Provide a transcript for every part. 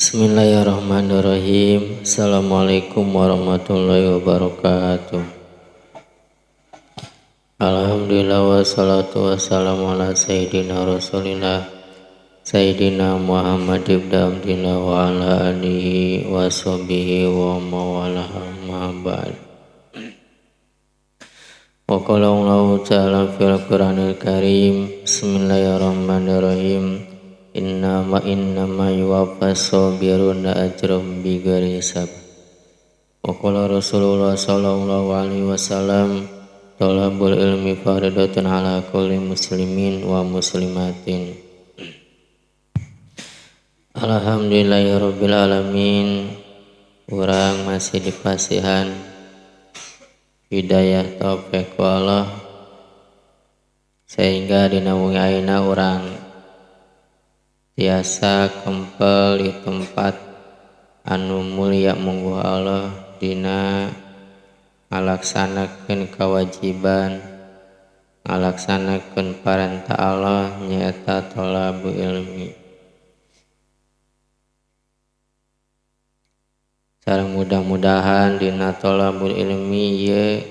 Bismillahirrahmanirrahim. Assalamualaikum warahmatullahi wabarakatuh. Alhamdulillah wassalatu wassalamu ala sayyidina rasulillah sayyidina Muhammad ibn Abdillah wa ala alihi wa sahbihi wa mawalah ma ba'd. Wa qala Allahu ta'ala fil Qur'anil Karim, bismillahirrahmanirrahim. Innama yuwaffas sabiruna ajrahum bighairi hisab. Wa qala Rasulullah sallallahu alaihi wasallam, talabul ilmi faridatun ala kulli muslimin wa muslimatin. Alhamdulillahirabbil alamin. Urang masih dipasihan hidayah taufik Allah sehingga dina wengi ayeuna urang tiasa kempel di tempat anu mulia mungguh Allah dina ngalaksanakeun kewajiban, ngalaksanakeun parentah Allah nyaeta thalabu ilmi. Sareng mudah-mudahan dina thalabul ilmi ieu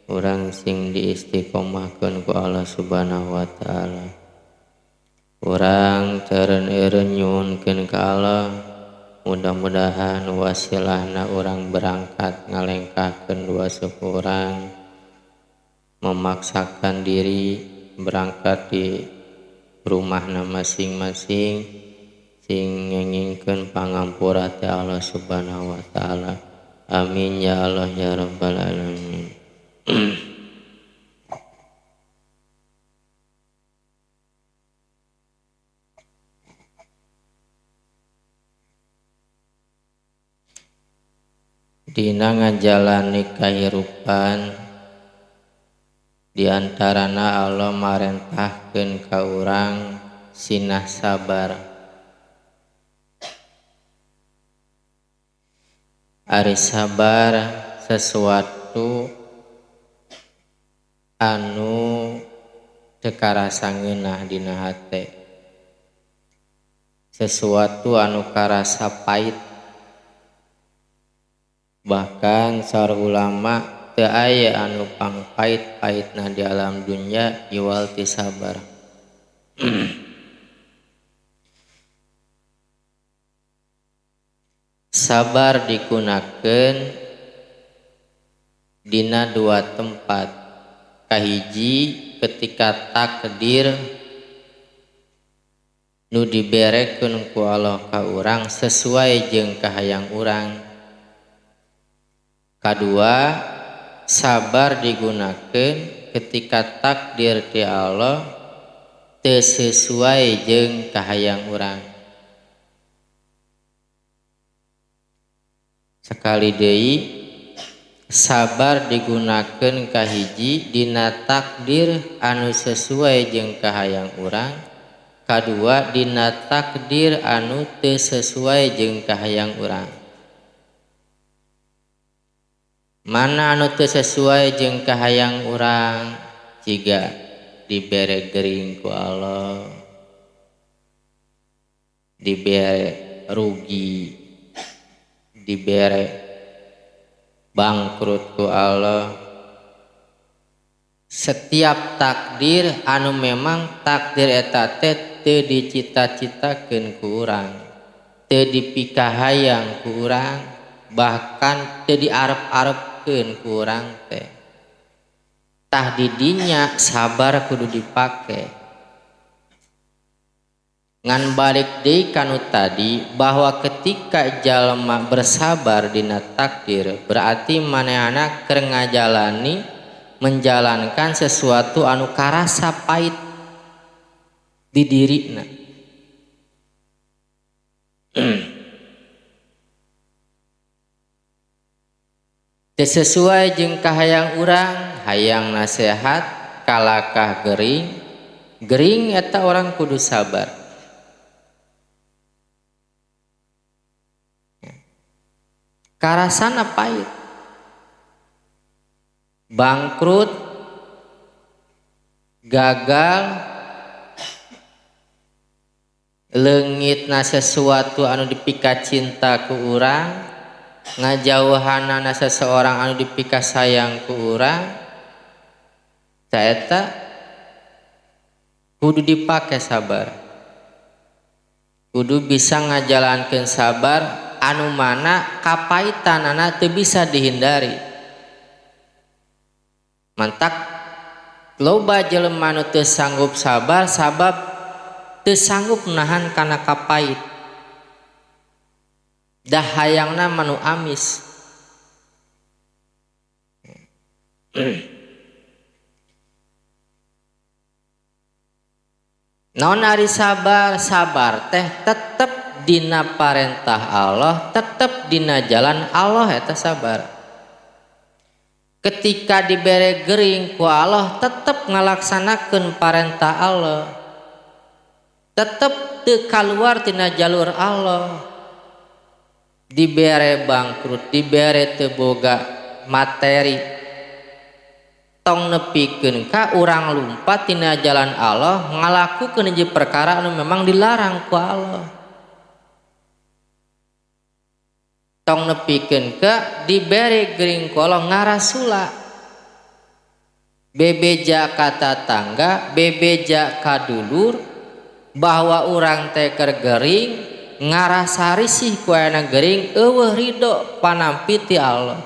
urang sing diistiqomahkeun ku Allah Subhanahu wa taala. Urang teureun-eureun nyuhunkeun ka Allah, mudah-mudahan wasilahna urang berangkat ngalengkahkeun dua suku urang, memaksakan diri berangkat di rumahna masing-masing sing ngengingkeun pangampura ti Allah Subhanahu wa taala. Amin ya Allah ya rabbal alamin. Dina ngajalani kahirupan diantarana Allah marentahkeun ka urang sinah sabar. Ari sabar sesuatu anu teu karasa ngeunah dina hate, sesuatu anu karasa pahit. Bahkan saur ulama teu aya anu pangpait-paitna di alam dunya iwal ti sabar. Sabar digunakeun dina dua tempat. Kahiji ketika takdir nu diberekeun ku Allah ka urang sesuai jeung kahayang urang. Kadua, sabar digunakeun ketika takdir ti Allah teu sesuai jeung kahayang urang. Sekali deui, sabar digunakeun kahiji dina takdir anu sesuai jeung kahayang urang. Kadua, dina takdir anu teu sesuai jeung kahayang urang. Mana anu teu sesuai jeung kahayang urang, jiga dibere gering ku Allah, dibere rugi, dibere bangkrut ku Allah. Setiap takdir anu memang takdir eta teh teu dicita-citakeun ku urang, teu dipikahayang ku urang, bahkan teu diarep-arepkeun ku urang teh. Tah didinya sabar kudu dipake. Ngan balik deui kanu tadi bahwa ketika jalma bersabar dina takdir berarti manehna keur ngajalani menjalankan sesuatu anu karasa pahit di dirina. Teu sesuai jeung kahayang urang, hayang nasehat kalakah gering, gering eta orang kudu sabar. Karasana pahit, bangkrut, gagal, Leungitna sesuatu anu dipika cinta ku urang, ngajauhanana seseorang anu dipika sayang ku urang, eta kudu dipake sabar. Kudu bisa ngajalankeun sabar anu mana kapaitanana teu bisa dihindari. Mantak loba jelema nu teu sanggup sabar sabab teu sanggup nahan kana kapait. Dah hayangna manu amis. Naon ari sabar? Sabar teh tetep dina parentah Allah, tetep dina jalan Allah, eta sabar. Ketika dibere gering ku Allah, tetep ngalaksanakeun parentah Allah, tetep teu kaluar tina jalur Allah. Dibere bangkrut, dibere teu boga materi, tong nepikeun ka urang lumpat tina jalan Allah, ngalakukeun hiji perkara anu memang dilarang ku Allah. Tong nepikeun ka dibere gering ku Allah ngarasula, bebeja ka tatangga, bebeja ka dulur bahwa urang teh keur gering, ngarasa risih ku ayana gering, eueuh ridho panampi ti Allah.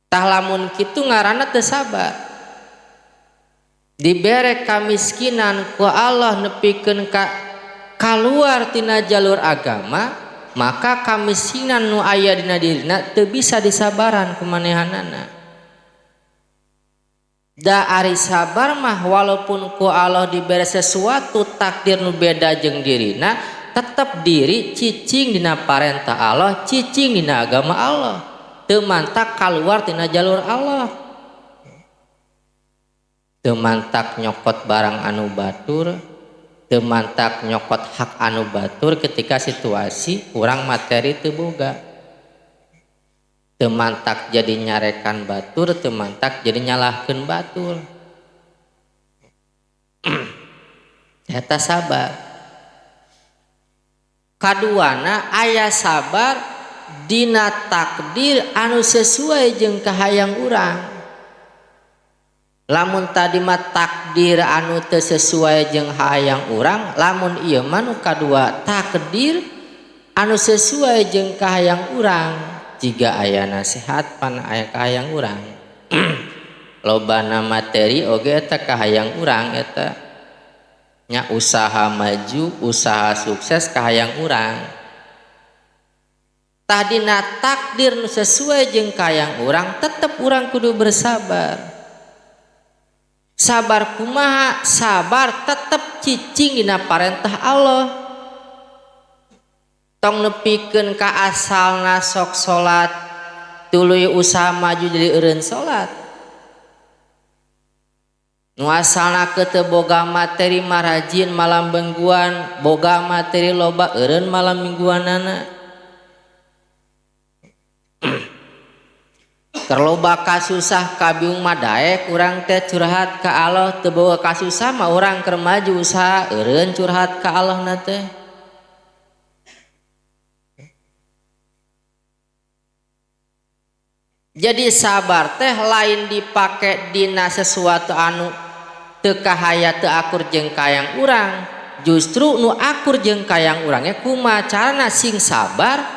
Tah lamun kitu ngaranna teu sabar. Dibere kamiskinan ku Allah nepikeun ka kaluar tina jalur agama, maka kamiskinan nu aya dina dirina teu bisa disabaran ku manehanana. Da ari sabar mah walaupun ku Allah dibere sesuatu takdir nu beda jeung dirina, tetep diri cicing dina parentah Allah, cicing dina agama Allah, teu mantak kaluar tina jalur Allah, teu mantak nyokot barang anu batur, teu mantak nyokot hak anu batur ketika situasi urang materi teu boga, teu mantak jadi nyarekan batur, teu mantak jadi nyalahkeun batur. Eta sabar. Kaduana aya sabar dina takdir anu sesuai jeung kahayang urang. Lamun tadi mah takdir anu teu sesuai jeung hayang urang, lamun ieu mah nu kadua takdir anu sesuai jeung kahayang urang. Jiga aya nasihat pan aya kahayang urang. Lobana materi oge eta kahayang urang eta. Nya usaha maju, usaha sukses kahayang urang. Tadina takdir nu sesuai jeung kahayang urang, tetep urang kudu bersabar. Sabar kumaha? Sabar tetep cicing dina parentah Allah. Tong nepikeun ka asalna sok salat, tuluy usaha maju jadi eureun salat. Nu asalna teu boga materi marajin malam mingguan, boga materi loba eureun malam mingguanana. Terloba kasusah kabiung madaek urang teh curhat ka Allah, teu boga kasusah mah urang keur maju usaha eureun curhat ka Allah na teh. Jadi sabar teh lain dipake dina sesuatu anu teu kahaya teu akur jeung kayang urang. Justru nu akur jeung kayang urangnya kumaha carana sing sabar,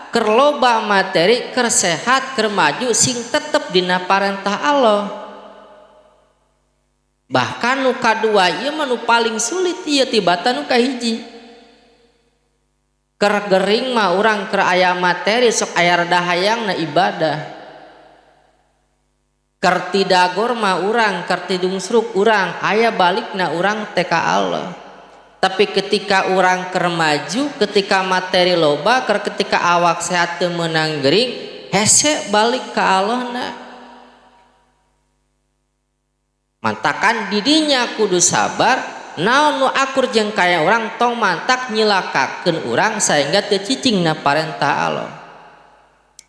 keur loba materi, keur sehat, keur maju, sing tetep dina parentah Allah. Bahkan nu kadua ieu mah nu paling sulit ieu tibatan nu kahiji. Keur gering mah urang keur aya materi sok aya rada hayangna ibadah. Keur tidagor mah urang, keur tidungsruk urang, aya balikna urang teh ka Allah. Tapi ketika urang keur maju, ketika materi loba, keur ketika awak sehat teu meunang gering, hese balik ka Allahna. Mantakan didinya kudu sabar, naon nu akur jeung kaya urang tong mantak nyilakakeun urang sehingga teu cicingna parentah Allah.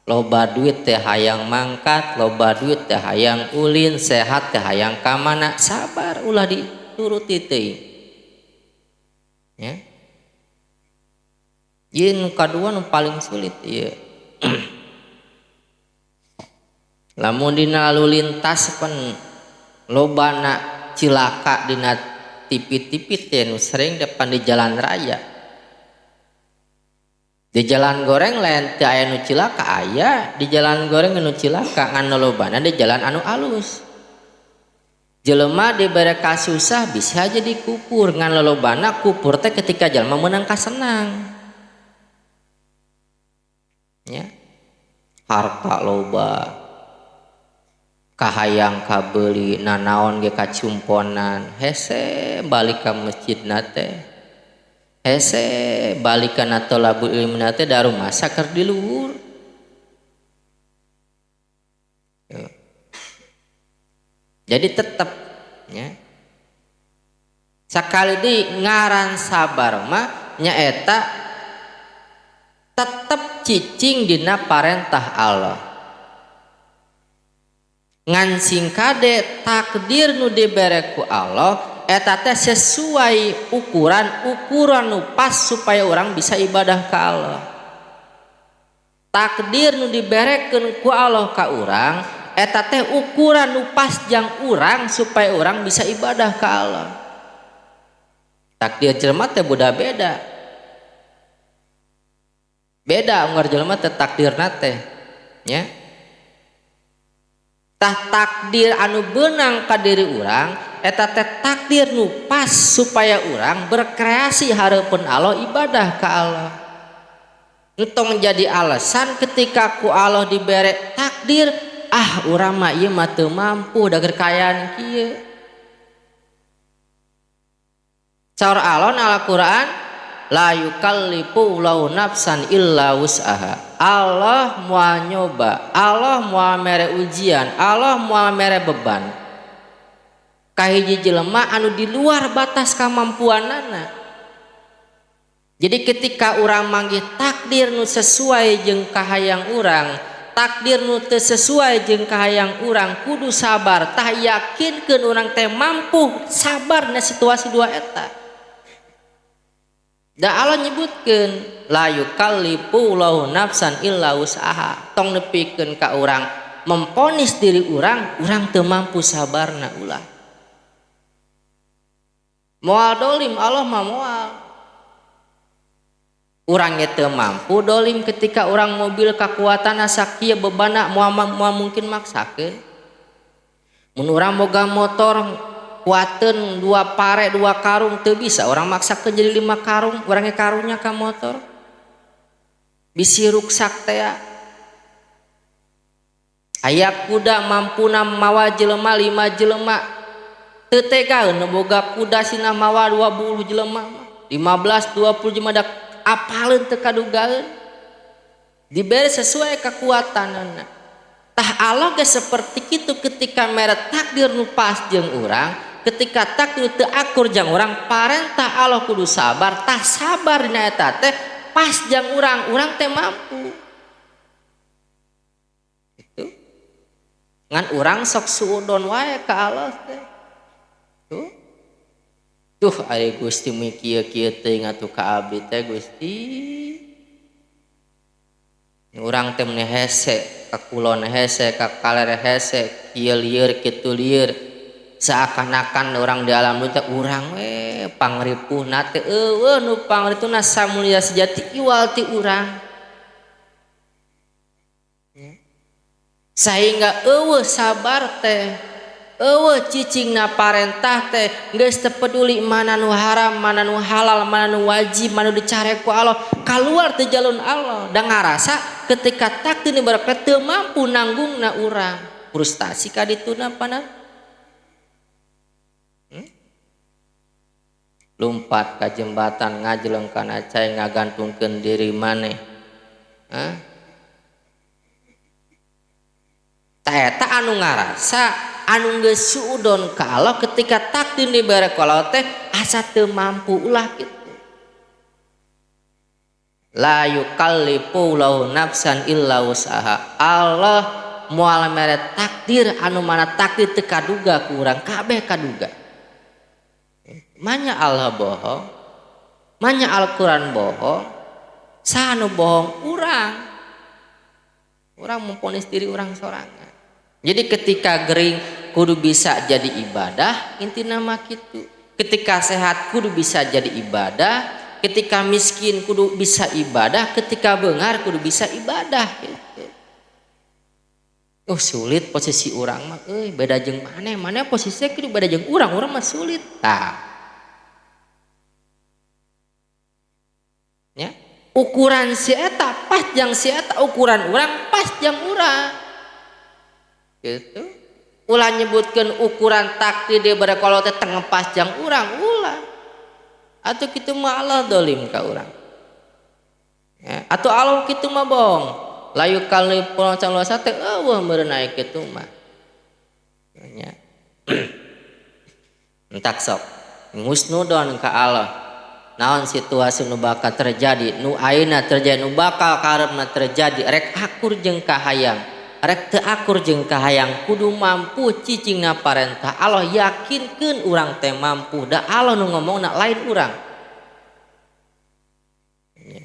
Loba duit teh hayang mangkat, loba duit teh hayang ulin, sehat teh hayang ka mana, sabar ulah dituruti teuing. Ya. Ieu nu kadua nu paling sulit ieu. Lamun dina lalu lintas pen lobana cilaka dina TV-TV teh nu sering depan di jalan raya. Di jalan goreng lain teu aya nu cilaka, aya di jalan goreng nu cilaka ngan lobana di jalan anu alus. Jelema dibere kasusah bisa jadi kupur ngan lolobana kupur teh ketika jelema meunang kasenang. Ya. Harta loba, kahayang kabeuli, nanaon ge kacumponan, hese balik ka masjidna teh. Hese balik kana tolabul ilmina teh da rumasa keur di luhur. Jadi tetep ya. Sakali deui ngaran sabar mah nyaeta tetep cicing dina parentah Allah. Ngan sing kade takdir nu dibere ku Allah eta teh sesuai ukuran-ukuran nu pas supaya orang bisa ibadah ka Allah. Takdir nu diberekeun ku Allah ka urang eta teh ukuran nu pas jang urang supaya urang bisa ibadah ka Allah. Takdir jelema teh beda-beda. Beda unggar jelema teh takdirna teh nya. Tah takdir anu beunang ka diri urang eta teh takdir nu pas supaya urang berkreasi hareupeun Allah ibadah ka Allah. Entong jadi alasan ketika ku Allah dibere takdir, ah urang mah ieu mah teu mampu da keur kaayaan kieu. Saur Allah na Al-Qur'an, la yukallifu lahu nafsan illa wus'aha. Allah moal nyoba, Allah moal mere ujian, Allah moal mere beban kahiji jelema anu di luar batas kamampuanana. Jadi ketika urang manggih takdir nu sesuai jeung kahayang urang, takdir nu teu sesuai jeung kahayang urang, kudu sabar, tah yakinkeun urang teh mampu sabar na situasi dua eta. Da Allah nyebutkeun la yukallifu lahu nafsan illa wus'aha. Tong nepikeun ka urang memponis diri urang, urang teu mampu sabarna ulah. Moal dolim Allah mah moal. Urang ge teu mampu dolim ketika urang mobil kakuatan sakieu bebana moal mungkin maksakeun. Mun urang boga motor kuateun 2 pare 2 karung teu bisa urang maksakeun jadi 5 karung, urang ge karunya ka motor. Bisi ruksak teh. Aya kuda mampuna mawa jelema 5 jelema. Teu tegaeun nu boga kuda sina mawa 20 jelema mah. 15 20 jelema da apaleun teu kadugaeun. Dibere sesuai kekuatanana. Tah Allah ge seperti kitu ketika mere takdir nu pas jeung urang, ketika takdir teu akur jeung urang, parentah Allah kudu sabar, tah sabar dina eta teh pas jeung urang, urang teh mampu. Itu. Ngan urang sok suudon wae ka Allah teh. Tuh. Tuh ari Gusti mi kieu-kieu teuing atuh ka abdi teh Gusti. Urang teh meni hese, ka kulon hese, ka kaler hese, kieu lieur kitu lieur. Seakan-akan orang di alam dunia urang we pangripuhna teh eueuh nu pangrituna samulia sejati iwal ti urang. Sehingga eueuh sabar teh, eueuh cicingna parentah teh, geus teu peduli mana nu haram, mana nu halal, mana nu wajib, mana nu dicare ku Allah, kaluar ti jalur Allah. Da ngarasa ketika takdir nu berapa teu mampu nanggungna urang, frustasi ka dituna pana. Lumpat ka jembatan ngajeleng kana cai ngagantungkeun diri maneh. Hah? Ta eta anu ngarasa anu geus suudon ka Allah ketika takdir dibere ku Allah teh asa teu mampu ulah kitu. La yukallifu lahu nafsan illa wus'aha. Allah moal mere takdir anu mana takdir teu kaduga ku urang, kabeh kaduga. Manya Allah bohong, manya Al-Qur'an bohong, saha nu bohong urang. Urang memponis diri urang sorangan. Jadi ketika gering kudu bisa jadi ibadah, intina mah kitu. Ketika sehat kudu bisa jadi ibadah, ketika miskin kudu bisa ibadah, ketika beunghar kudu bisa ibadah gitu. Oh sulit posisi urang mah euy, beda jeung maneh, maneh posisinya kudu beda jeung urang, urang mah sulit. Tah. Ya, ukuran si eta pas jeung si eta, ukuran urang pas jeung urang. Gitu. Ulah nyebutkeun ukuran takdir dia bare kolot teh teu pas jeung urang, ulah. Atau kitu mah Allah dolim ka urang. Ya, atau Allah kitu mah bohong. La yukallifu nafsan illa wus'aha teh eueuh meureun aya kitu mah. Nya. Entak sok husnudon ka Allah. Naon situasi nu bakal terjadi, nu ayeuna terjadi, nu bakal karepna terjadi, rek akur jeung kahayang, rek teu akur jeung kahayang, kudu mampu cicingna parentah Allah, yakinkeun urang teh mampu, da Allah nu ngomongna lain urang. Ya.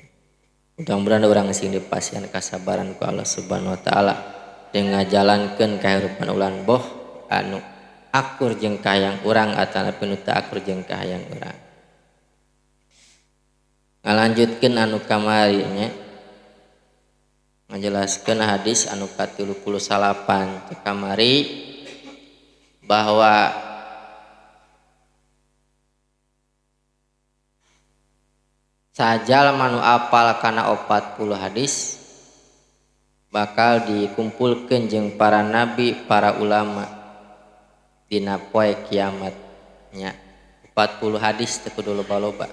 Mudah-mudahan urang sing dipasihan kasabaran ku Allah Subhanahu wa taala jeung ngajalankeun kahirupan ulan boh anu akur jeung kahayang urang atanapi nu teu akur jeung kahayang urang. Ngalanjutkeun anu kamari nya. Ngajelaskeun hadis anu ka-38 teh kamari bahwa sajalma nu apal kana 40 hadis bakal dikumpulkeun jeung para nabi, para ulama dina poe kiamat nya. 40 hadis teu kudu loba-loba.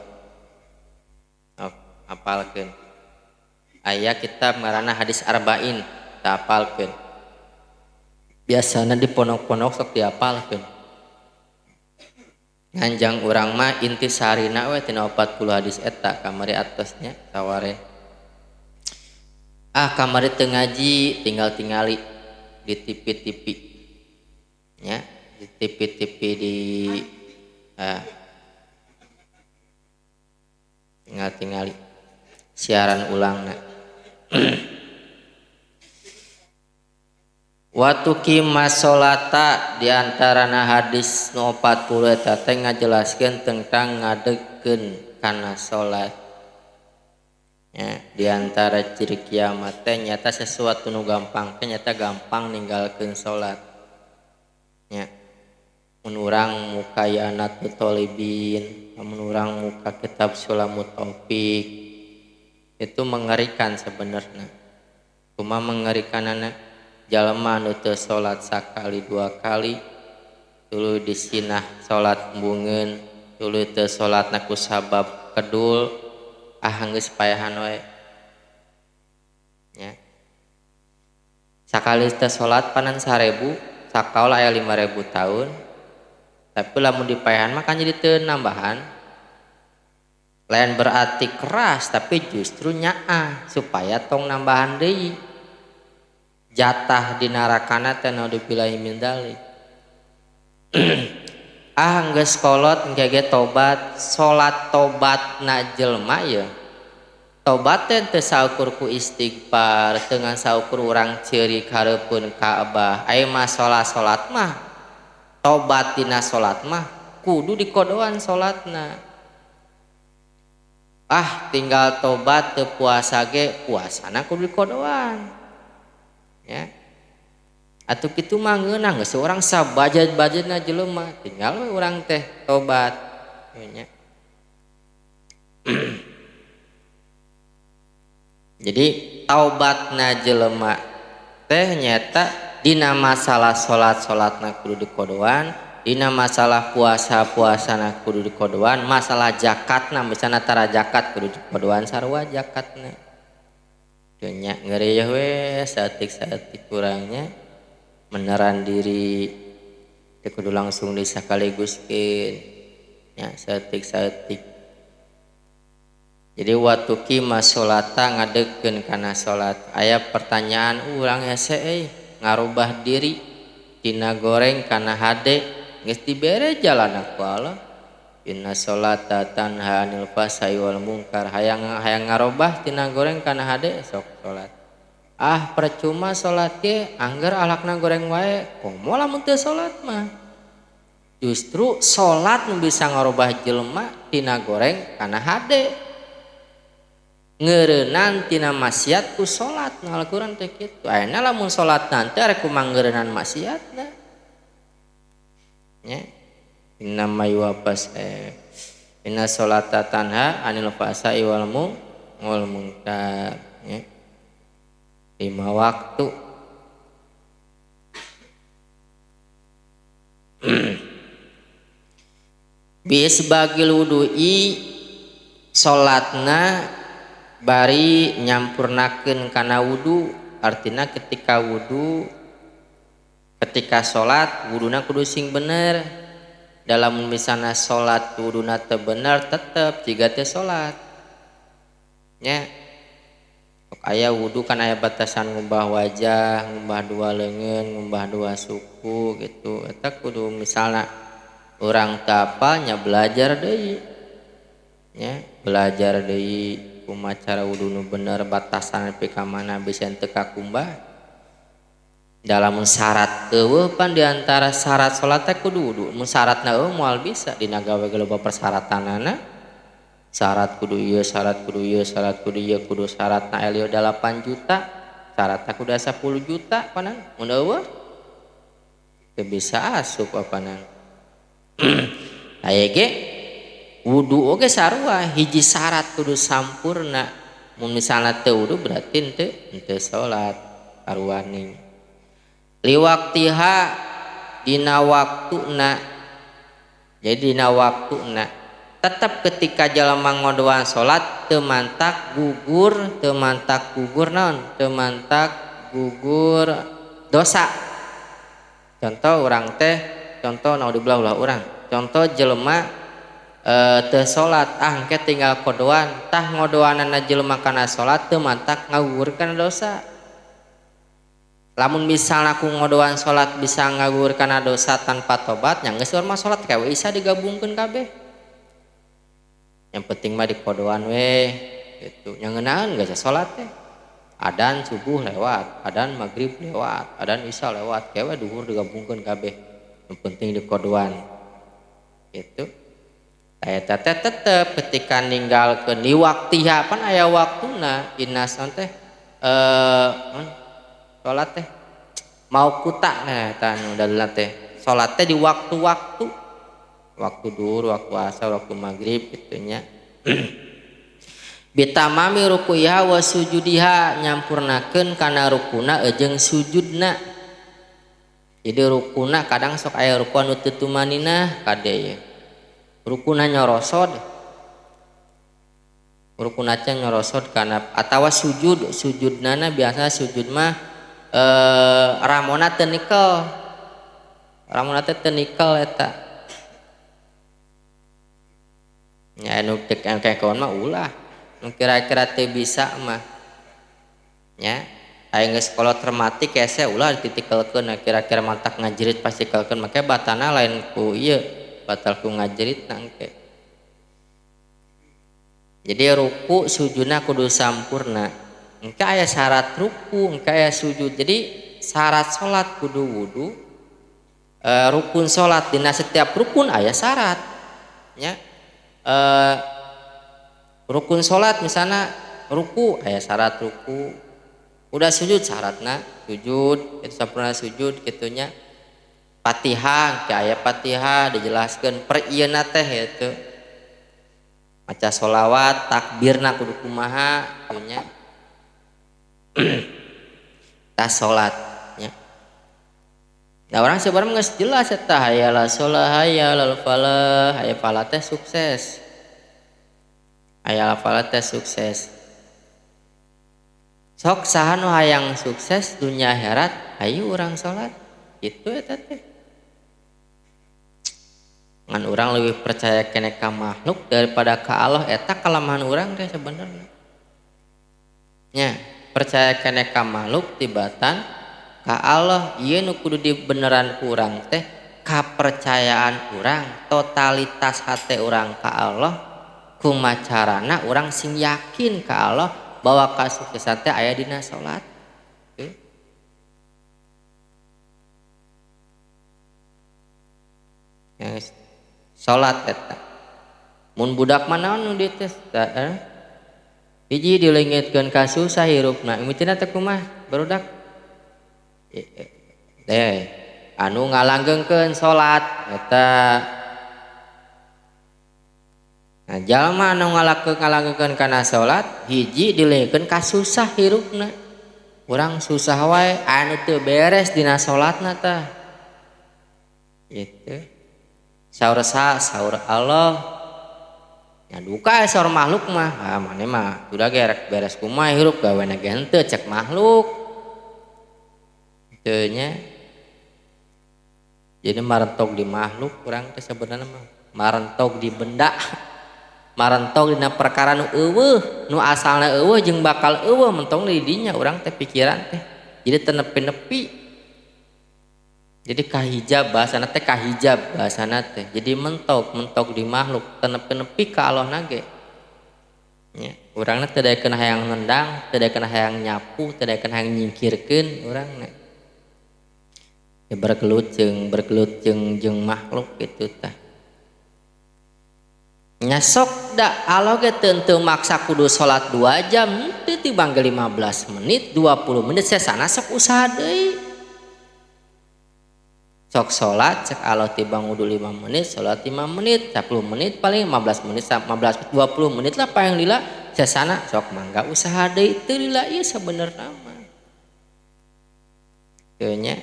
Apalkeun. Aya kitab ngaranna hadis arba'in, teu apalkeun. Biasana di pondok-pondok sok diapalkeun. Nganjang urang mah inti sarina we tina 40 hadis eta kamari atasnya taware. Ah kamari teu ngaji tinggal tingali di TV-TV. Nya, di TV-TV di tinggal tingali siaran ulangna. Watu kimasolata diantarana hadis nu 40 eta teh ngajelaskeun tentang ngadegkeun kana salat. Ya, diantara ciri kiamat teh nyata sesuatu nu gampang teh nyata gampang ninggalkeun salat. Ya. Mun urang muka Yanatut Tholibin, mun urang muka kitab Sulamut Taufik, itu mengerikan sebenarnya. Cuma mengerikanana jalma nu teu salat sakali dua kali, tuluy disinah salat embungeun, tuluy teu salatna ku sabab kedul, ah geus paehan we. Ya. Sakali teu salat panan 1000, sakaula aya 5000 tahun. Tapi lamun dipaehan mah kan jadi teu nambahan. Lain berarti keras tapi justru nyaah supaya tong nambahan deui. Jatah di narakana teh naudzubillahi min dzalik. Ah geus kolot engke ge tobat, salat tobatna jelema ye. Tobat teh teu saukur ku istighfar, teu ngan saukur urang ceurik hareupeun Ka'bah. Aya mah salat-salat mah tobat dina salat mah kudu dikodoan salatna. Ah tinggal tobat teu puasa ge puasana kudu dikodoan. Ya. Atuh kitu mah ngeunah geus urang sabajet-bajetna jelema tinggal we urang teh tobat. Nya. Jadi taubatna jelema teh nyata dina masalah salat-salatna kudu dikodoan, dina masalah puasa-puasana kudu dikodoan, masalah zakatna misalna tara zakat kudu dikodoan sarua zakatna. Nya ngeri we saeutik-saeutik kurangnya meneran diri teu kudu langsung disakaliguskeun nya saeutik-saeutik. Jadi waktu kima sholata ngadegkeun kana salat. Aya pertanyaan urang hese euy ngarubah diri tina goreng kana hade geus dibere jalan ku Allah. Inna sholata tanha anil fahsai wal munkar. Hayang hayang ngarobah tina goreng kana hade sok salat. Ah percuma salat ge angger alakna goreng wae komo lamun teu salat mah. Justru salat nu bisa ngarobah jelema tina goreng kana hade. Ngeureunnan tina maksiat ku salat. Nah Al-Qur'an teh kitu. Ayeuna lamun salat nanti arek kumaha ngeureunnan maksiatna. Nya. Innama yuwaffas inna sholata tanha anil fahsai wal munkar. Nya. 5 waktu. Bisbagil wudu'i salatna bari nyampurnakeun kana wudu, artina ketika wudu ketika salat wuduna kudu sing bener. Dalam misalna salat wuduna teu bener tetep jiga teu salat. Nya. Sok aya wudu kan aya batasan ngumbah wajah, ngumbah dua leungeun, ngumbah dua suku gitu. Eta kudu misalna urang teu apal nya belajar deui. Nya, belajar deui kumaha cara wudu nu bener, batasan nepi ka mana bisa teu kakumbah. Dalam syarat eueuh pan diantara syarat salat teh kudu wudu. Mun syaratna eueuh moal bisa dina gawe ge loba persyaratanana. Syarat kudu ieu, syarat kudu ieu, syarat kudu ieu, kudu syaratna elio 8 juta, syaratna kudu 10 juta panan. Mun eueuh teu bisa asup apanan. Aya ge wudu oge sarua, hiji syarat kudu sampurna. Mun misalna teu wudu berarti henteu salat aruaning. Liwaktiha dina waktuna. Jadi dina waktuna tetep ketika jelema ngodoan salat teu mantak gugur, teu mantak gugur naon? Teu mantak gugur dosa. Contoh urang teh, contoh naudzubillah ulah urang. Contoh jelema teu salat, ah engke tinggal kodoan, tah ngodoanana jelema kana salat teu mantak ngagugurkeun dosa. Lamun misalna ku ngodoan salat bisa ngagugurkeun dosa tanpa tobat, nya geus urang mah salat kawe isa digabungkeun kabeh. Yang penting mah dikodoan we gitu. Nya ngeunaheun geus salat teh. Adan subuh lewat, adan maghrib lewat, adan isya lewat, kewe duhur digabungkeun kabeh. Yang penting dikodoan. Gitu. Eta teh tetep ketika ninggalkeun di waktiha pan aya waktuna innas teh salat teh mau kuta nah eta nu dalilna teh salat teh di waktu-waktu, waktu duhur, waktu asar, waktu maghrib kitu nya. Bitamami rukuiha wa sujudiha nyampurnakeun kana rukuna jeung sujudna. Jadi rukuna kadang sok aya ruku anu teu tumaninah kade ye. Rukuna nyorosod, rukuna teh nyorosod kana atawa sujud, sujudnana biasa sujud mah ramona teu nikel, ramona teh teu nikel eta. Nya anu cek anu kawan mah ulah, nu kira-kira teu bisa mah. Nya aya geus kolot rematik hese ulah dititikelkeun, kira-kira mantak ngajerit pasti kelkeun make batana lain ku ieu. Batal ku ngajerit nangke. Jadi ruku sujudna kudu sampurna. Engke aya syarat ruku, engke aya sujud. Jadi syarat salat kudu wudu. Rukun salat dina setiap rukun aya syarat. Nya. Rukun salat misalna ruku aya syarat ruku. Udah sujud syaratna sujud, itu sampurna sujud kitu nya. Fatihah, aya Fatihah dijelaskeun per ieuna teh yaitu maca sholawat, takbirna kudu kumaha nya. Tas salat nya. Nah orang sebenarnya geus jelas eta hayala sholah, hayalal falah, hayal falah teh sukses. Hayal falah teh sukses. Sok saha nu hayang sukses dunia akhirat, hayu urang salat. Kitu eta teh. Ngan urang leuwih percaya keneh ka makhluk daripada ka Allah, eta kalemahan urang teh sebenarnya. Nya, percaya keneh ka makhluk tibatan ka Allah, ieu nu kudu dibeneran ku urang teh kapercayaan urang, totalitas hate urang ka Allah, kumacarana urang sing yakin ka Allah bahwa kasuksesan teh aya dina salat. Yes. Salat eta. Mun budak mah naon nu dites teh? Hiji dileungitkeun ka susah hirupna. Mimitina teh kumaha barudak? Teh anu ngalanggengkeun salat eta. Nah, jalma anu ngalanggengkeun kana salat hiji dileungitkeun ka susah hirupna. Urang susah wae anu teu beres dina salatna tah. Gitu. Saur sa, saur Allah. Ya duka saur makhluk mah. Ah maneh mah udah gerek beres kumaha hirup gawena ge henteu cek makhluk. Teu nya. Jadi marentok di makhluk urang teh sebenarnya mah marentok di benda. Marentok dina perkara nu eueuh, nu asalna eueuh jeung bakal eueuh mentong di dinya urang teh pikiran teh. Jadi teu nepi-nepi. Jadi kahijab bahasana teh kahijab bahasana teh. Jadi mentok di makhluk teu nepi-nepi ka Allah na ge. Nya, urangna teu daekeun hayang nendang, teu daekeun hayang nyapu, teu daekeun hayang nyingkirkeun urangna. Ya bergelut jeung makhluk kitu tah. Nya sok da Allah ge teu maksa kudu salat 2 jam, teu tibang ge 15 menit, 20 menit sesana sok usaha deui. Sok salat cek Allah tibang wudu 5 menit, salat 5 menit, 10 menit paling 15 menit, 15 menit, 20 menit lah paling lila sesana sok mangga usaha deui teu lila ieu sabenerna mah. Teu nya.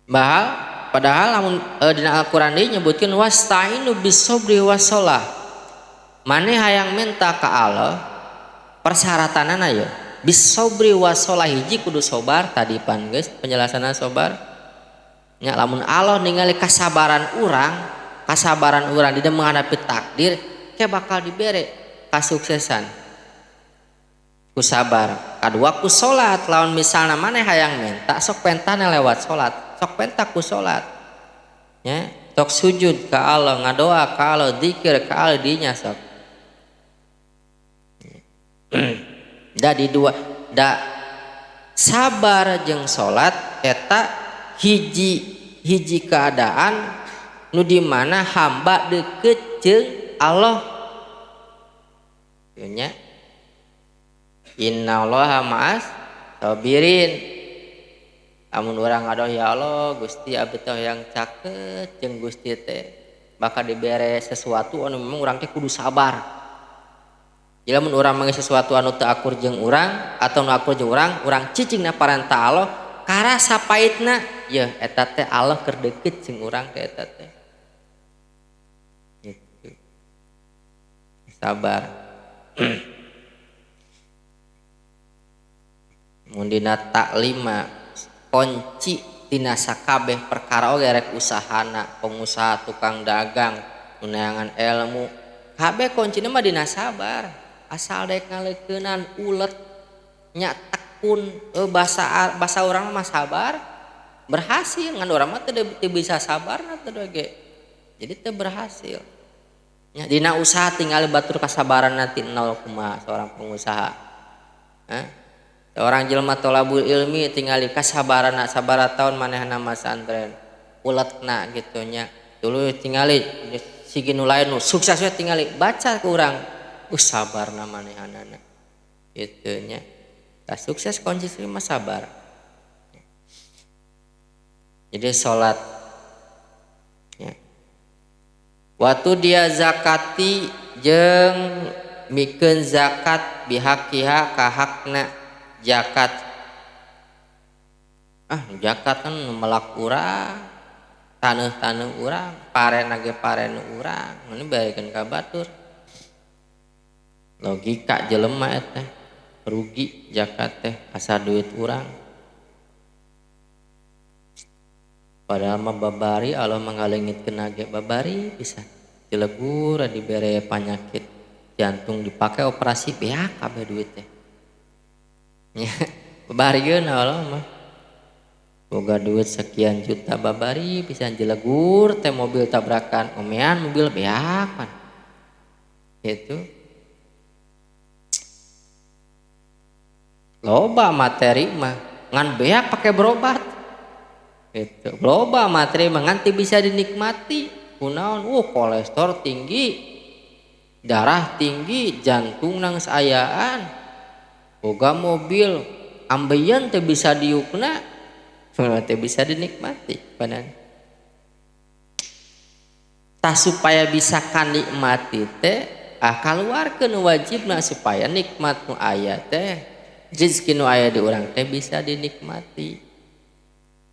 Bahal padahal lamun dina Al-Qur'an deui nyebutkeun wasta'inu bis-sabri was-shalah. Maneh hayang minta ka Allah persyaratanana ye bis-sabri was-shalah hiji kudu sabar tadi pan geus penjelasanna sabar. Nya lamun Allah ningali kasabaran urang dina menghadapi takdir ke bakal dibere kasuksesan. Ku sabar. Kadua ku salat lamun misalna maneh hayang minta sok pentana lewat salat. Sok penta ku salat. Nya, sok sujud ka Allah, ngadoa ka Allah, zikir ka Allah dinya sok. Da di dua da sabar jeung salat eta hiji keadaan nu di mana hamba deukeut jeung Allah. Nya. Innallaha ma'as sabirin. Amun urang ngadoh ya Allah Gusti abdi teh yang caket jeung Gusti teh bakal dibere sesuatu anu memang urang teh kudu sabar. Jadi lamun urang manggih sesuatu anu teu akur jeung urang atau nu akur jeung urang, urang cicingna parentah Allah karasa paitna yeuh eta teh Allah keur deukeut jeung urang teh eta teh. Gitu. Sabar. Mun dina taklima kunci tina sakabeh perkara oge rek usahana, pengusaha, tukang dagang, neangan ilmu, kabeh kuncina mah dina sabar. Asal dek ngaleukeunan ulet nya tekun, bahasa urang mah sabar berhasil, ngan urang mah teu bisa sabarna teu ge. Jadi teu berhasil. Nya dina usaha tinggal batur kasabaran nanti 0, seorang pengusaha. Hah? Seorang jelma tolabul ilmi tinggali kasabarana sabaraha taun manehna masantren uletna gitu nya dulu tingali sigi nu lain nu sukses we tingali baca ku urang sabarna manehanana kitu nya tah sukses kunci mah sabar. Jadi salat nya waktu dia zakati jeung mikeun zakat bihaqiha ka hakna zakat. Ah zakat kan melak urang, taneuh-taneuh urang, paren ge paren urang, ini baekeun ka batur. Logika jelema eta rugi zakat teh asa duit urang. Padahal mah babari Allah mangaleungitkeun ge babari pisan. Dilegur dibere panyakit jantung dipakai operasi beak kabeh duit teh. Nya babarieun Allah mah. Boga duit sekian juta babari pisan jelegur teh mobil tabrakan omean mobil beak pan. Gitu. Loba materi mah ngan beak pakai berobat. Gitu. Loba materi mah ngan teu bisa dinikmati. Kunaon? Kolesterol tinggi, darah tinggi, jantung nang sayaan. Boga mobil ambeien teu bisa diukna, teu bisa dinikmati panan. Tah supaya bisa kanikmati teh kaluarkeun wajibna supaya nikmat nu aya teh rezeki nu aya di urang teh bisa dinikmati.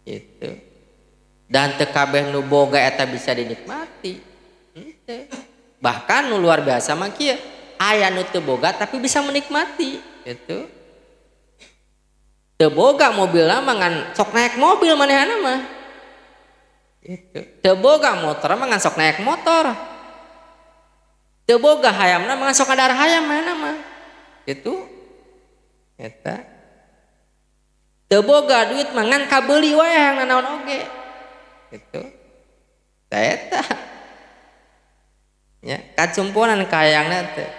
Gitu. Dan teu kabeh nu boga eta bisa dinikmati. Henteu. Bahkan nu luar biasa mah kieu, aya nu teu boga tapi bisa menikmati gitu. Teu boga mobilna mah ngan sok naik mobil manehna mah. Gitu. Teu boga motor mah ngan sok naik motor. Teu boga hayamna mah ngan sok ngadar hayam manehna mah. Gitu. Eta. Teu boga duit mah ngan kabeuli wae hayang nanaon oge. Gitu. Tah eta. Nya kacumponan kahayangna teh.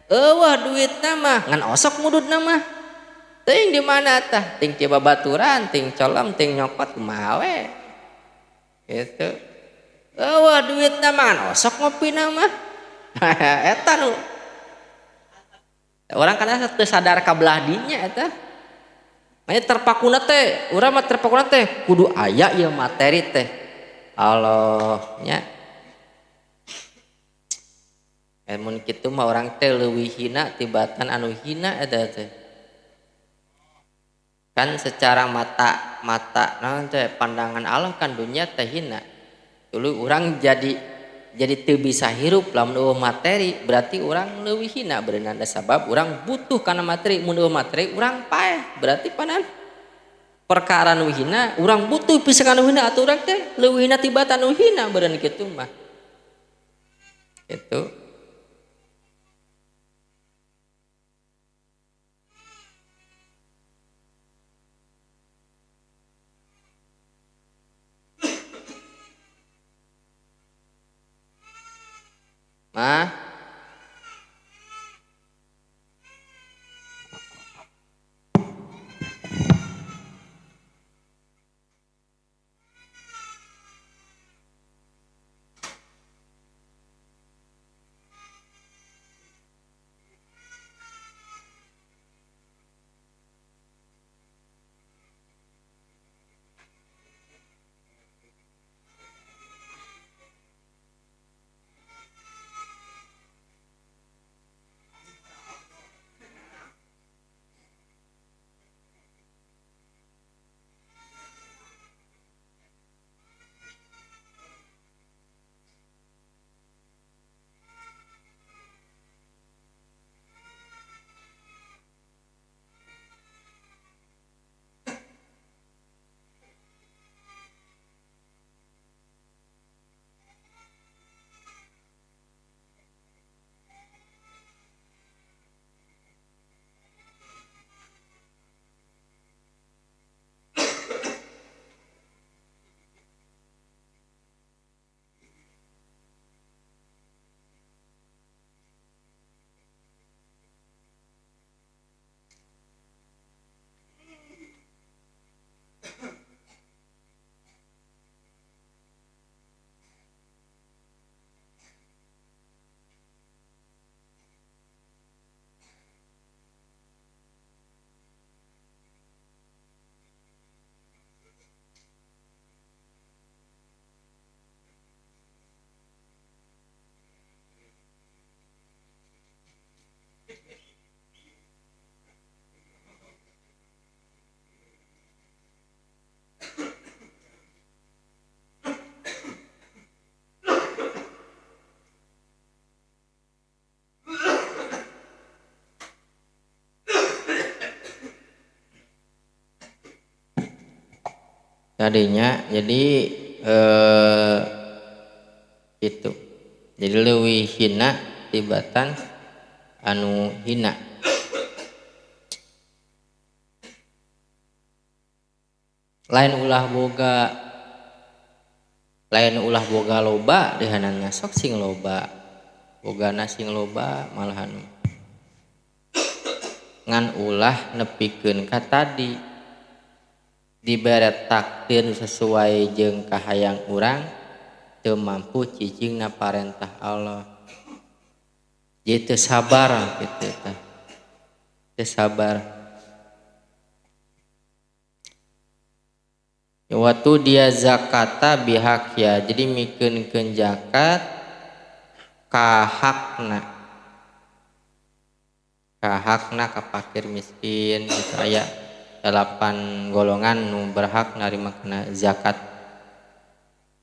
Eueuh duitna mah ngan osok mududna mah. Teuing di mana tah? Ting ti babaturan, ting colem, ting nyokot kumaha we. Gitu. Eueuh duitna mah ngan osok ngopina mah. Eta nu. Orang kan teu sadar ka belah dinya eta. Manya terpakuna teh, urang mah terpakuna teh kudu aya ieu materi teh. Allah nya. Mun kitu mah orang teh leuwih hina tibatan anu hina eta teh. Kan secara mata mata naon teh pandangan Allah kan dunia teh hina. Tuluy urang jadi teu bisa hirup lamun eueuh materi, berarti urang leuwih hina beunana sabab urang butuh kana materi, mun eueuh materi urang paeh, berarti panan perkara nu hina urang butuh pisan kana hina atuh urang teh leuwih hina tibatan nu hina beureun kitu mah. Gitu. Mah Tadinya jadi itu. Jadi leuwih hina tibatan anu hina. Lain ulah boga loba dihananna sok sing loba. Bogana sing loba malahan. Ngan ulah nepikeun ka tadi. Dibere takdir sesuai jeung kahayang urang teu mampu cicingna parentah Allah. Jadi teu sabar kitu tah. Teu sabar. Waktu dia zakata bihak ya, jadi mikeun-keun zakat ka hakna. Ka hakna ka fakir miskin gitu aya 8 golongan nu berhak narima kana zakat.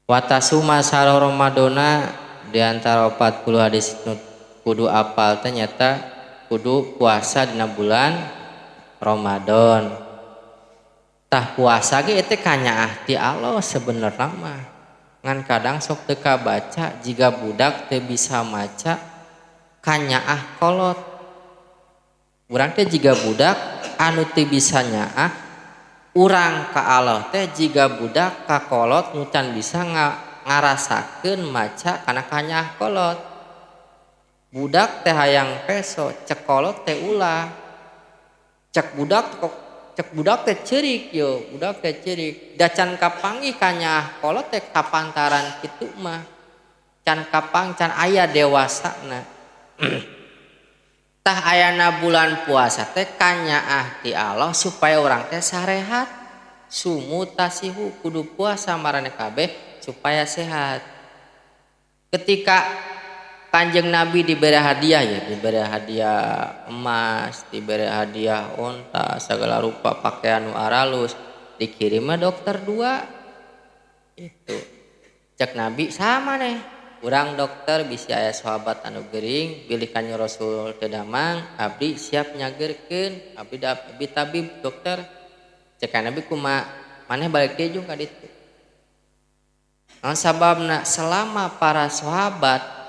Watasuma saro Ramadona di antara 40 hadis nu kudu apal teh nyata kudu puasa dina bulan Ramadan. Tah puasa ge teh kanyaah ti Allah sebenarnya mah. Ngan kadang sok teu kabaca jiga budak teu bisa maca kanyaah kolot. Urang teh jiga budak anu teu bisa nyaah urang ka Allah teh jiga budak ka kolot nu can bisa ngarasakeun maca kana kanyaah kolot. Budak teh hayang peso cek kolot teh ulah. Cek budak teh ceurik yo, budak teh ceurik. Da can kapanggih kanyaah kolot teh kapantaran kitu mah. Can kapang can aya dewasana. Tah ayana bulan puasa teh kanyaah ti Allah supaya urang teh sarehat. Sumu tasihu kudu puasa marane kabeh supaya sehat. Ketika Kanjeng Nabi diberi hadiah ya, diberi hadiah emas, diberi hadiah onta, segala rupa pakaian nu aralus, dikirim mah dokter 2. Itu. Cek Nabi sama nih. Urang dokter bisi aya sahabat anu gering, bilih kanjeng Rasul teu damang, abdi siap nyageurkeun, abdi tabib dokter. Cek Nabi kumaha maneh balik deui jeung ka ditu. Naon sababna selama para sahabat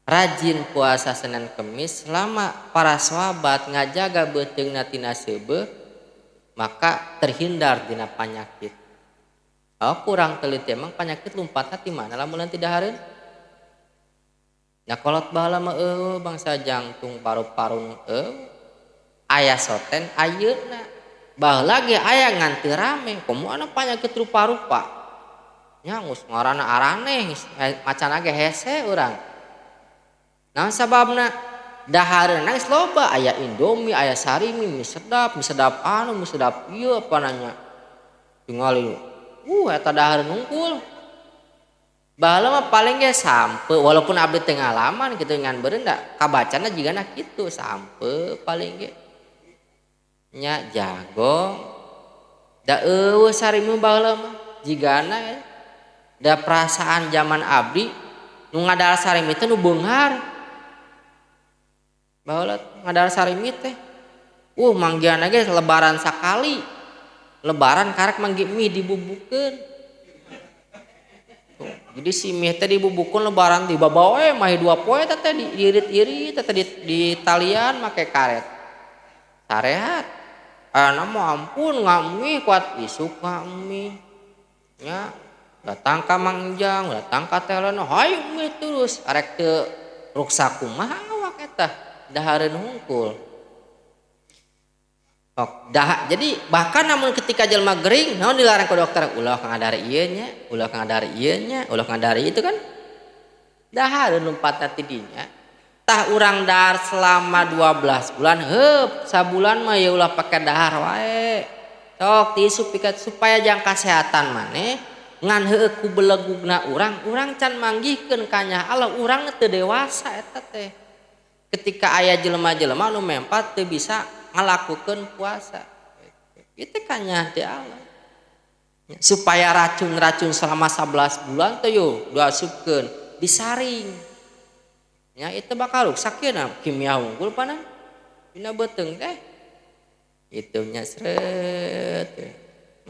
rajin puasa Senin Kemis, selama para sahabat ngajaga beuteungna tina seubeuh, maka terhindar dina panyakit. Oh, kurang teliti emang penyakit lompatna ti mana lamun tidak hareun. Nya kolot baheula mah eueuh bangsa jantung paru-paru eueuh. Aya soten ayeuna. Baheula ge aya ngan teu rame, komo anu penyakit rupa-rupa. Nya geus ngaranna araneh, macana ge hese urang. Naon sababna? Dahareunna geus loba, aya Indomie, aya sarimi, mie sedap anu, mie sedap ieu apa nanya. Tingali eta dahareun hungkul. Baheula mah paling ge sampe, walaupun abdi teu ngalaman kitu ngan beureun da kabacana jigana kitu sampe paling ge. Nya jagong. Da eueuh sarimi baheula mah jigana ya. Da perasaan zaman abdi nu ngadahar sarimi teh nu beunghar. Baheula ngadahar sarimi teh manggiana ge lebaran sakali. Lebaran karek manggi mie dibubukeun. Tuh, jadi si mie teh dibubukeun lebaran dibabawa we mah 2 poe teh teh diirit-irit teh di talian make karet. Sarehat. Ana mah ampun ngamih kuat isuk ngamih. Nya datang ka Mang Jang, datang ka Teh Lena, hayu mie terus arek teu ruksak kumaha awak eta dahareun hungkul. Ok, dah, jadi bahkan namun ketika jelma gering, naon dilarang ke dokter, ulah ngadar ieu nya, ulah ngadar ieu nya, ulah ngadar itu kan. Dahareun lompatna ti dinya. Tah urang dahar selama 12 bulan, heup sabulan mah ya ulah pake dahar wae. Sok tisu pikat supaya jang kasehatan maneh ngan heueuh ku belegugna urang, urang can manggihkeun kanyah Allah, urang teu dewasa eta teh. Ketika aya jelema-jelema nu mempat teu bisa ngalakukeun puasa. Itu kanyah ti Allah. Supaya racun-racun selama 11 bulan teh yo diasupkeun, disaring. Nya itu bakal ruksak ye na kimia unggul pana. Dina beuteung teh. Itunya sret.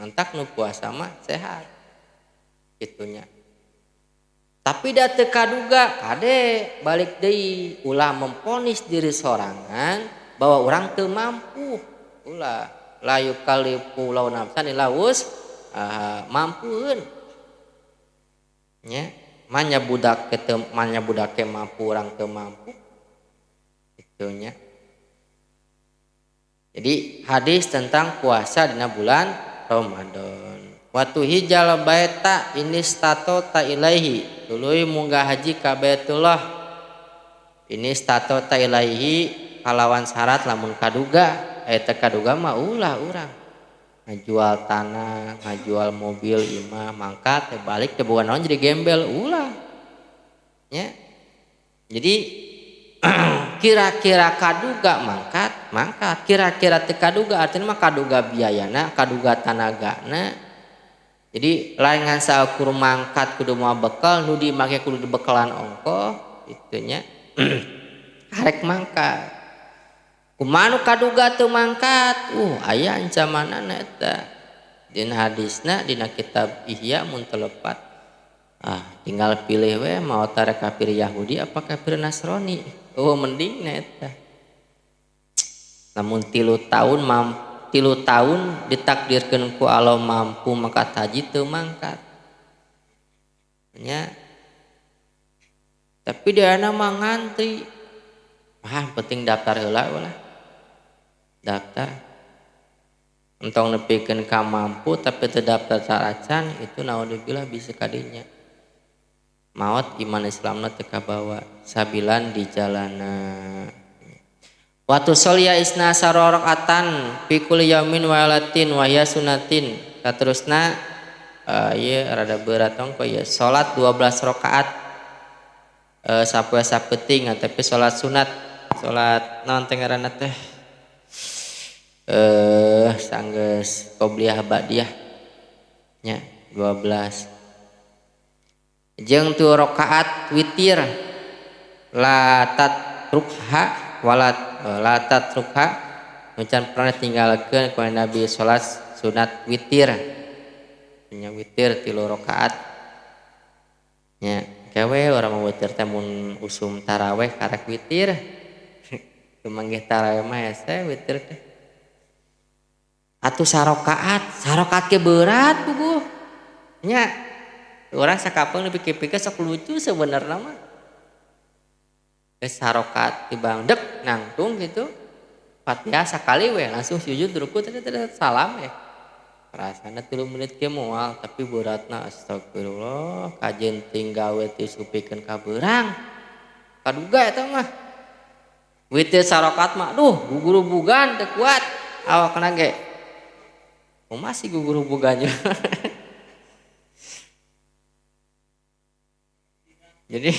Mantak nu puasa mah sehat. Kitunya. Tapi da teu kaduga kade balik deui ulah memponis diri sorangan bahwa urang teu mampu. Ulah la yukallifu lahu nafsan illa wus'aha, mampueun. Nya, manya budak teu, manya budak ke mampu urang teu mampu. Itunya. Jadi hadis tentang puasa dina bulan Ramadan. Watu hijal baita inistatota ilaihi, tuluy munggah haji ka Baitullah. Inistatota ilaihi kalawan syarat lamun kaduga, eta kaduga mah ulah urang. Ngajual tanah, ngajual mobil imah, mangkat teh balik teh boga naon jadi gembel ulah. Nya. Jadi kira-kira kaduga mangkat, mangkat. Kira-kira teu kaduga artinya mah kaduga biayana, kaduga tanagana. Jadi lain ngan saukur mangkat kudu moal bekal, nu dimake kudu dibekalan ongkoh, itunya. Karek mangkat. Kumaha nu kaduga teu mangkat? Aya ancamanana eta. Dina hadisna dina kitab Ihya mun teu lepat. Tinggal pilih we mau tara kafir Yahudi apa kafir Nasrani. Oh, mending na eta. Lamun 3 tahun 3 tahun ditakdirkeun ku Allah mampu mangkat haji teu mangkat. Nya. Tapi diana mah ngantri. Penting daftar heula we lah. Daftar. Entong nepikeun ka mampu tapi teu daftar saacan itu naudzubillah bisa kadinya. Maot iman Islamna teu kabawa sabilan di jalana. Watu sholia isna sarorokatan fi kulli yaumin wa lailatin wa hiya sunnatin. Saterusna, ieu rada berat tong ieu salat 12 rakaat, sapoe sapeuting tapi salat sunat, salat naon teh ngaranna teh? Sanggeus qobliyah ba'diyah nya 12. Jeung tu rakaat witir la tatrukha wala la tatrukha nu can pernah tinggalkeun ku Nabi salat sunat witir. Nya witir 3 rakaat. Nya kewe urang mah witir teh mun usum taraweh karek witir. Tumanggih taraweh mah hese witir teh. Atuh sarakaat, sarakaat ge berat puguh. Nya urang sakapeung dipikir-pikir sok lucu sebenarnya mah. Geus sarokat tibang dek nangtung gitu. Fatihah sakali we langsung sujud ruku teh teh salam we. Rasana 3 menit ge moal tapi beratna astagfirullah kajen tinggal we tisupikeun ka beurang. Kaduga eta mah. Witir sarokat mah duh gugurubugan teu kuat awakna ge. Oh, masih gugurubugan juga. Jadi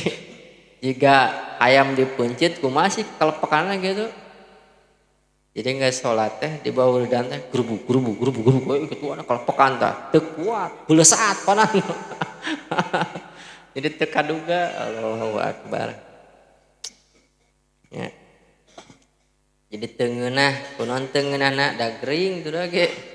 jika ayam dipencit kumaha sih kelepekanna gitu. Jadi nggak sholat teh di bawah wiridan teh gerubuk gerubuk gerubuk gerubuk we kitu ana kelepekan tah teu kuat beuleusat panan. Jadi teu kaduga Allahu akbar. Ya. Jadi teu ngeunah kunaon teu ngeunahna da gering tuh ge.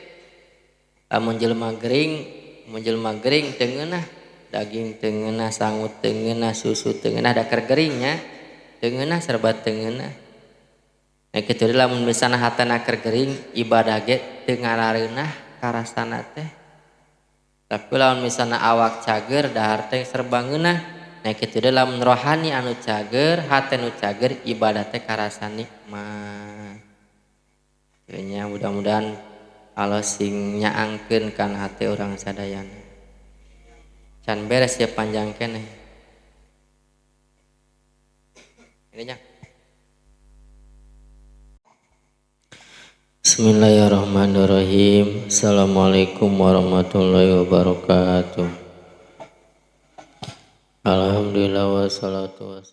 Lamun jelema gering, mun jelema gering teu ngeunah daging teu ngeunah, sangu teu ngeunah, susu teu ngeunah, da keur geringnya teu ngeunah serba teu ngeunah. Nah kitu deui lamun misalna hatena keur gering ibadah ge teu ngarareunah karasana teh. Tapi lamun misalna awak cager dahar teh serba ngeunah. Nah kitu deui lamun rohani anu cager, hate nu cager ibadah teh karasa nikmat. Nya mudah-mudahan Allah sing nyaangkeun kana hate urang sadayana. Can beres ya panjang keneh. Ini nya. Bismillahirrahmanirrahim. Assalamualaikum warahmatullahi wabarakatuh. Alhamdulillah wassalatu wassalamu